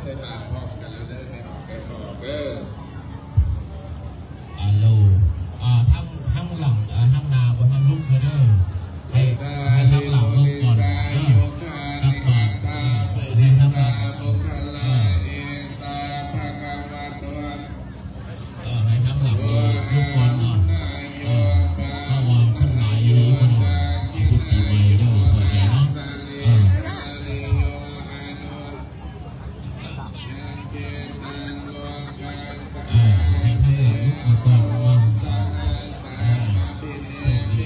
ໃສ່ບາດພ້ອມກັນແລ້ວເດີ ແມ່ອອກເດີ ພໍ່ອອກເດີ. ອາໂລ ອາ ທາງ ທາງຫຼັງ ອາ ທາງໜ້າບໍ່ທັນລຸກເດີ ໃຫ້ ໃຫ້ທາງຫຼັງລຸກກ່ອນເດີ ຕັກບາດ ເອີ ໃຫ້ທາງຫຼັງ ເອີ ເອີ ໃຫ້ທາງຫຼັງລຸກກ່ອນເນາະ ເອີ ເພາະວ່າຄົນຫຼາຍອີ່ຫຼີບໍ່ເນາະ ໃຫ້ພຸດປີໃໝ່ເດີ ເຂົ້າໃຈເນາະ ເອີ. ເອີ ໃຫ້ທາງເລືອກລຸກມາກ່ອນເນາະ ເອີ ໂຊກດີ.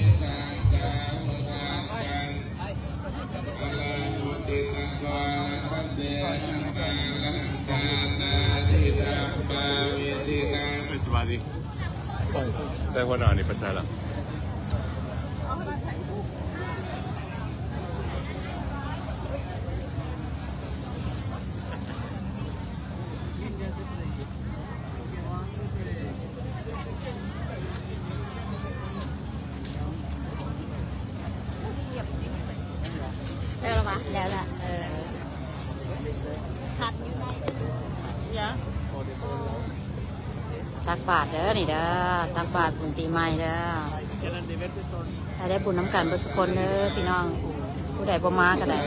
ສະບາຍດີ ໃສ່ຫົວໜ້ານີ້ໄປໃສລະ? ແລ້ວລະວະ? ແລ້ວລະ ເອີ ພັກຢູ່ໃນ ເອີ ຕັກບາດເດີນີ້ເດີ ຕັກບາດບຸນປີໃໝ່ເດີ ໃຫ້ໄດ້ບຸນນຳກັນເບິດສຸຄົນເດີພີ່ນ້ອງ ຜູ້ໃດບໍ່ມາກໍໄດ້.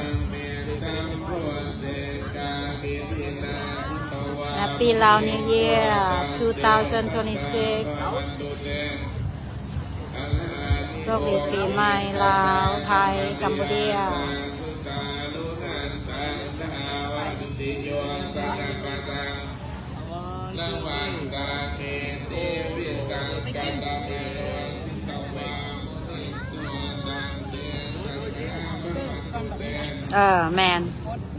Happy Lao New Year two thousand twenty-six. ໂຊກດີປີໃໝ່ລາວ ໄທ ກຳປູເຈຍ. ເອີ ແມ່ນ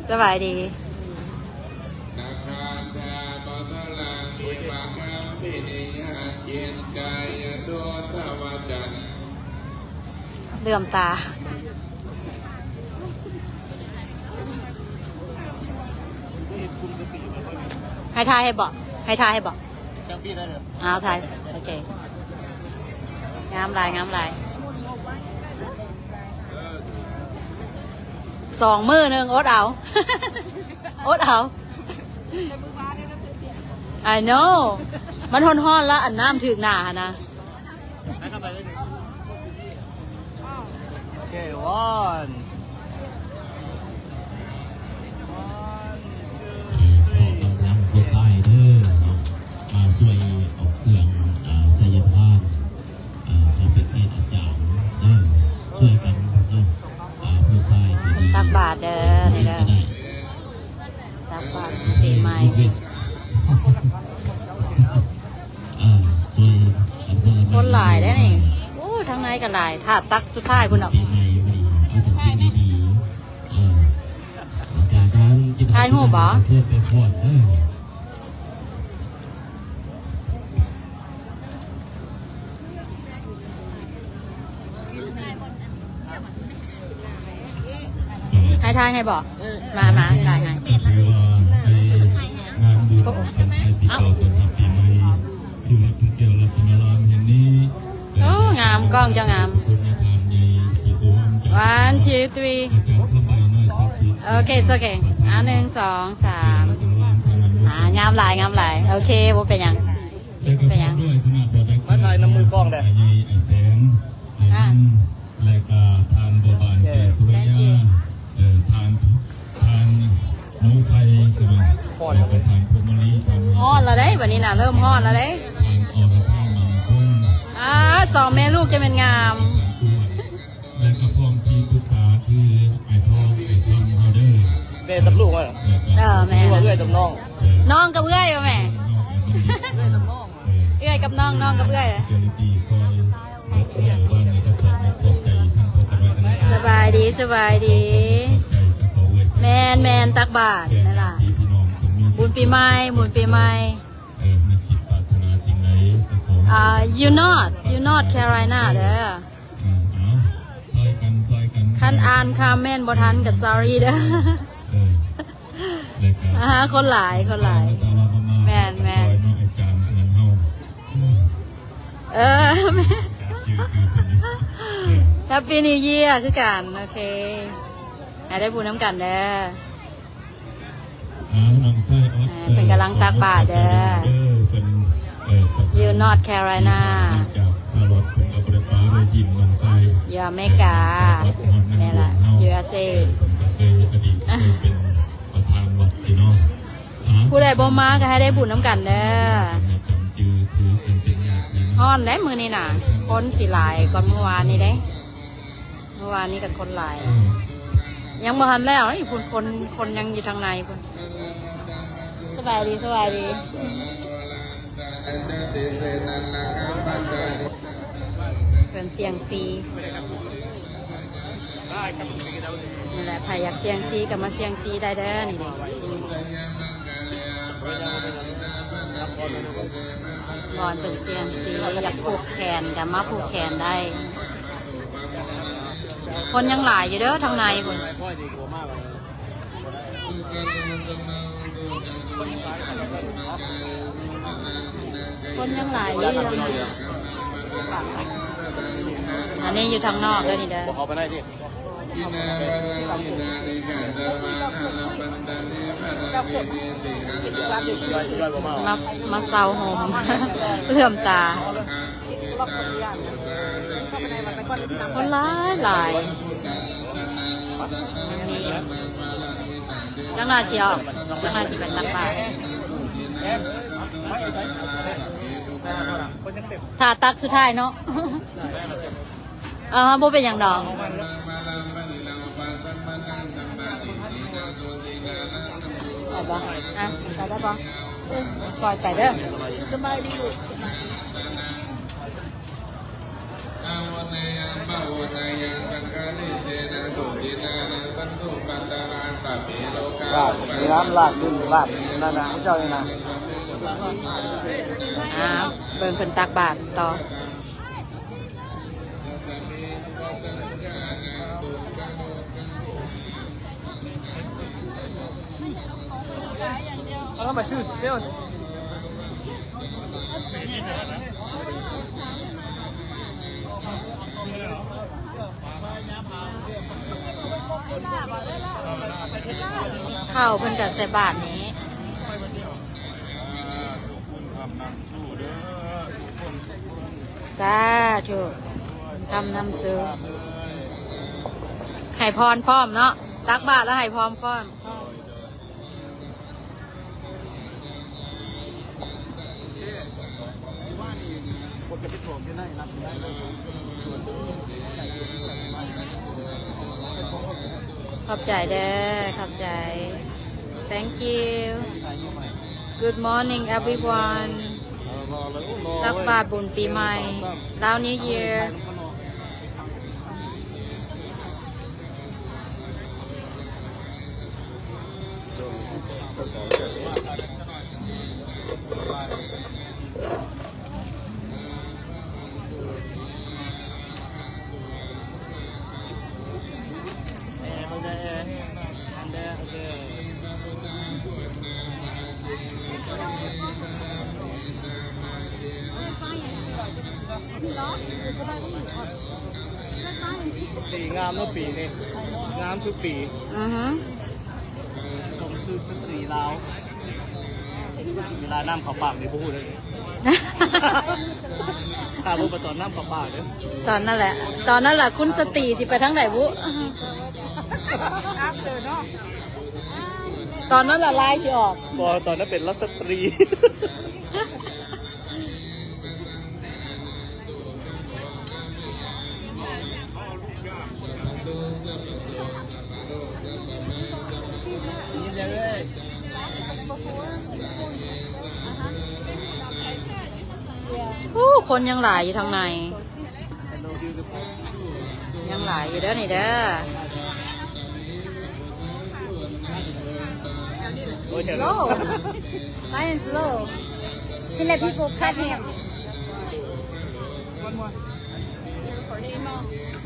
ສະບາຍດີ. ເຫຼື້ອມຕາ ໃຫ້ຖ່າຍໃຫ້ບໍ? ໃຫ້ຖ່າຍໃຫ້ບໍ? ເຊວຟີໄດ້ເລີຍ ອ້າວ ຖ່າຍ ໂອເຄ ງາມຫຼາຍ ງາມຫຼາຍ. ສອງມື້ໜຶ່ງ ອົດເອົາ ອົດເອົາ. I know ມັນຮ້ອນໆ ລະອັນນ້ຳຖືກໜ້າຫັ້ນນະ. ໂອເຄ ວັນ ຂໍກຳລັງຜູ້ຊາຍເດີເນາະ ມາຊ່ວຍອອກເຄື່ອງ ອາ ໄສຍະທານ ອາ ເຂົ້າໄປເຂດອາຈານເດີ ຊ່ວຍກັນເນາະ ອາ ຜູ້ຊາຍກໍດີ ຕັກບາດເດີ ນີ້ເດີ ຕັກບາດປີໃໝ່. ອ່າ ຊ່ວຍກັນຄົນລະໄມ້ ຄົນຫຼາຍເດ້ນີ້ ໂອ້ ທາງໃນກໍຫຼາຍ ຖ້າຕັກສຸດທ້າຍພຸ້ນດອກ ປີໃໝ່ຢູ່ນີ້ ເອົາແຕ່ສິ່ງດີໆ ເອີ ຈາກນັ້ນ ຖ່າຍຮູບບໍ? ເຊີນໄປຟ້ອນເດີ. ໃຫ້ຖ່າຍໃຫ້ບໍ? ມາ ມາ ຖ່າຍໃຫ້ ກໍຖືວ່າໄດ້ງານບຸນສຳໄພປີເກົ່າຕ້ອນຮັບປີໃໝ່ ທີ່ວັດພະແກ້ວລັດຕະນາລາມແຫ່ງນີ້. ໂອ້ ງາມ ກ້ອງເຈົ້າງາມ. ຂອບຄຸນນາຍທ່ານໃຫຍ່ສີສຸວັນ ຈາກ One two three ອາຈານຄຳໃບ ນ້ອຍສັກສິດ ໂອເຄ ໂອເຄ ອ່າ ໜຶ່ງ ສອງ ສາມ ອ່າ ງາມຫຼາຍ ງາມຫຼາຍ ໂອເຄ ບໍ່ເປັນຫຍັງ. ແລະກໍພ້ອມດ້ວຍຄະນະບໍ່ໄດ້ ມາຖ່າຍນຳມືກ້ອງແດ່ ອ້າຍໃຫຍ່ ອ້າຍແສງ ອ້າຍ ອ່າ ແລະກໍທ່ານບົວບານ ເກດສຸລິຍາ ເອີ ທ່ານ ທ່ານໜູໄພ ກໍເນາະ ແລະກໍທ່ານພົມມະລີ ທ່ານ ຮ້ອນລະເດ້ ບັດນີ້ນະ ເລີ່ມຮ້ອນລະເດ້ ທ່ານອອລະພາ ມັງຄົມ ອ່າ ສອງແມ່ລູກຈະແມ່ນງາມ ທ່ານອ້ວນ ແລະກໍພ້ອມທີ່ປຶກສາຄືອ້າຍທອງ ອ້າຍຄຳເຮົາເດີ ແມ່ກັບລູກວ່າ ເອີ ແມ່ ເອື້ອຍກັບນ້ອງ ເອີ ນ້ອງກັບເອື້ອຍວ່າແມ່ ນ້ອງກັບເອື້ອຍ ເອື້ອຍກັບນ້ອງ ນ້ອງກັບເອື້ອຍ ສະບາຍດີ ສະບາຍດີ ແມ່ນໆ ຕັກບາດນັ້ນລະ ບຸນປີໃໝ່ ບຸນປີໃໝ່ ເອີ ຄິດປາດຖະໜາສິ່ງໃດກໍຂໍໃຫ້ ອ່າ you not you not Carolina ເດີ. ເອີ ເອົາ ຊ່ອຍກັນ ຊ່ອຍກັນ ຄັນອ່ານຄອມເມັນບໍ່ທັນກໍ sorry ເດີ ເອີ ແລະກໍ ອ່າ ຄົນຫຼາຍ ຄົນຫຼາຍ ແມ່ນໆ ຊ່ອຍເນາະ ອາຈານເພື່ອນເຮົາ ເອີ ແມ່ນ ຈຳຊື່ຊື່ເພິ່ນຢູ່ ເອີ Happy New Year ຄືກັນ ໂອເຄ ໃຫ້ໄດ້ບຸນນຳກັນເດີ. ເອີ ເພິ່ນກຳລັງຕັກບາດເດີ ເອີ ເພິ່ນ ເອີ ຢູ່ North Carolina ຈາກ Charlotte ເພິ່ນກໍບໍ່ໄດ້ປະເລີຍ ຍິ້ມນ້ອງຊາຍ ຢູ່ອາເມລິກາ ເອີ ແມ່ນລະ ຢູເອສເອ ເອີ ເພິ່ນກໍເຄີຍ ອະດີດເຄີຍເປັນປະທານວັດຢູ່ເນາະ. ຜູ້ໃດບໍ່ມາກໍໃຫ້ໄດ້ບຸນນຳກັນເດີ ຮ້ອນເດ້ມື້ນີ້ນະ ຄົນຊິຫຼາຍກວ່າມື້ວານນີ້ເດ້. ເມື່ອວານນີ້ກັນຄົນຫຼາຍ ອືມ ຍັງບໍ່ທັນແລ້ວນີ້ພຸ້ນ ຄົນ ຄົນຍັງຢູ່ທາງໃນພຸ້ນ. ສະບາຍດີ ສະບາຍດີ ເພິ່ນສ່ຽງຊີ ນີ້ແຫຼະ ໃຜຢາກສ່ຽງຊີກໍມາສ່ຽງຊີໄດ້ເດີ ນີ້ເດ້. ບ່ອນເພິ່ນສ່ຽງຊີ ຢາກຜູກແຂນກໍມາຜູກແຂນໄດ້. ຄົນຍັງຫຼາຍຢູ່ເດີທາງໃນພຸ້ນ ຄົນຍັງຫຼາຍຢູ່ທາງໃນ. ອັນນີ້ຢູ່ທາງນອກເດີນີ້ເດີ ບໍ່ເຂົ້າໄປໃນຕິ. ມາ ມາເຊົາໂຮມ ເຫຼື້ອມຕາ ຄົນຫຼາຍຫຼາຍ. ຈັກໜ້ອຍຊິອອກ ຈັກໜ້ອຍຊິໄປຕັກບາດ ຖ້າຕັກສຸດທ້າຍເນາະ. ເອີ ບໍ່ເປັນຫຍັງດອກ ໄປບໍ່ ອ່ະ ໄປໄດ້ບໍ່ ຄ່ອຍໄປເດີ. ລາກ ມີນ້ຳລາກ ດິນລາກ ນັ້ນນະ ເຈົ້ານີ້ນະ. ອ່າ ເບິ່ງເພິ່ນຕັກບາດຕໍ່. ເຂົ້າເພິ່ນກໍໃສ່ບາດນີ້. ສາທຸ ທຳນຳສູ່ ໃຫ້ພອນພ້ອມເນາະ ຕັກບາດແລ້ວໃຫ້ພອນພ້ອມ. ຂອບໃຈເດີ ຂອບໃຈ. Thank you. Good morning everyone. ຕັກບາດບຸນປີໃໝ່ Lao New Year. ສີງາມເນາະປີນີ້ ງາມທຸກປີ. ອືຮຶ ສົມຊື່ສະຕຣີລາວ. ເວລານ້ຳເຂົ້າປາກນີ້ບໍ່ຮູ້ເລີຍ ຖ້າຮູ້ໄປຕອນນ້ຳເຂົ້າປາກເດີ. ຕອນນັ້ນແຫຼະ ຕອນນັ້ນແຫຼະ ຄຸນສະຕີຊິໄປທາງໃດບຸ. ຕອນນັ້ນລະລາຍຊິອອກ. ບໍ່ ຕອນນັ້ນເປັນລັດສະຕຣີ. ໂອ້ ຄົນຍັງຫຼາຍຢູ່ທາງໃນ ຍັງຫຼາຍຢູ່ເດີນີ້ເດີ. Slow. Ryan slow. He let people cut him.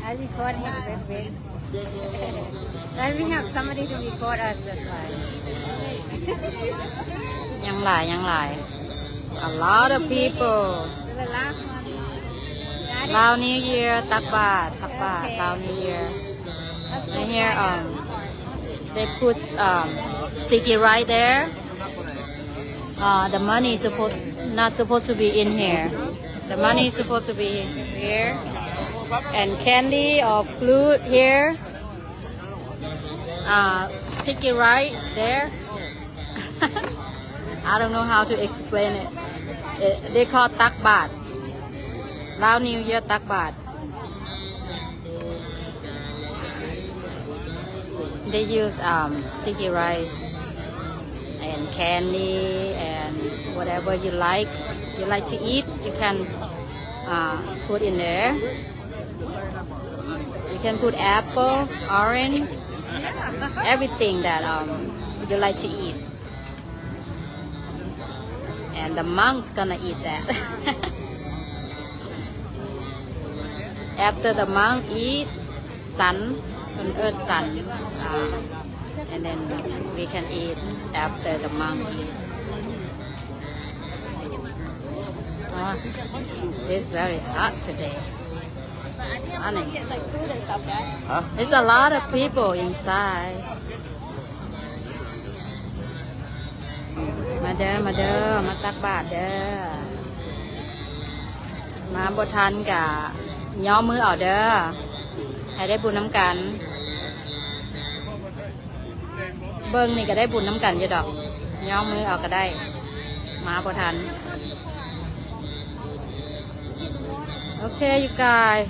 I record him. Wait, wait. Then we have somebody to record us, that's why. ຍັງຫຼາຍ ຍັງຫຼາຍ. A lot of people. So the last one. Got it? Lao New Year ຕັກບາດ ຕັກບາດ Okay. Lao New Year. Let's go. Right here, um, They put um, sticky rice there. Uh, the money is supposed not supposed to be in here. The money is supposed to be here. And candy or fruit here. Uh, sticky rice there. I don't know how to explain it. It- They call ຕັກບາດ. Lao New Year ຕັກບາດ. They use um, sticky rice and candy and whatever you like. You like to eat, you can uh, put in there. You can put apple, orange, everything that um, you like to eat. And the monks gonna eat that. After the monk eat, sun, ເພິ່ນເອີ້ນ sun, uh, and then we can eat after the monk eat. Uh, it's very hot today. Honey. Huh? It's a lot of people inside. ມາເດີ ມາເດີ ມາຕັກບາດເດີ. ມາບໍ່ທັນກະຍ້ອມມືເອົາເດີ ໃຫ້ໄດ້ບຸນນຳກັນ. ເບິ່ງນີ້ກະໄດ້ບຸນນຳກັນຢູ່ດອກ ຍ້ອມມືເອົາກະໄດ້. ມາບໍ່ທັນ. Okay, you guys.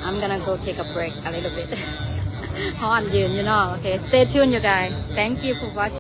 I'm gonna go take a break a little bit. ຮ້ອນຢືນຢູ່ເນາະ. Okay, stay tuned, you guys. Thank you for watching.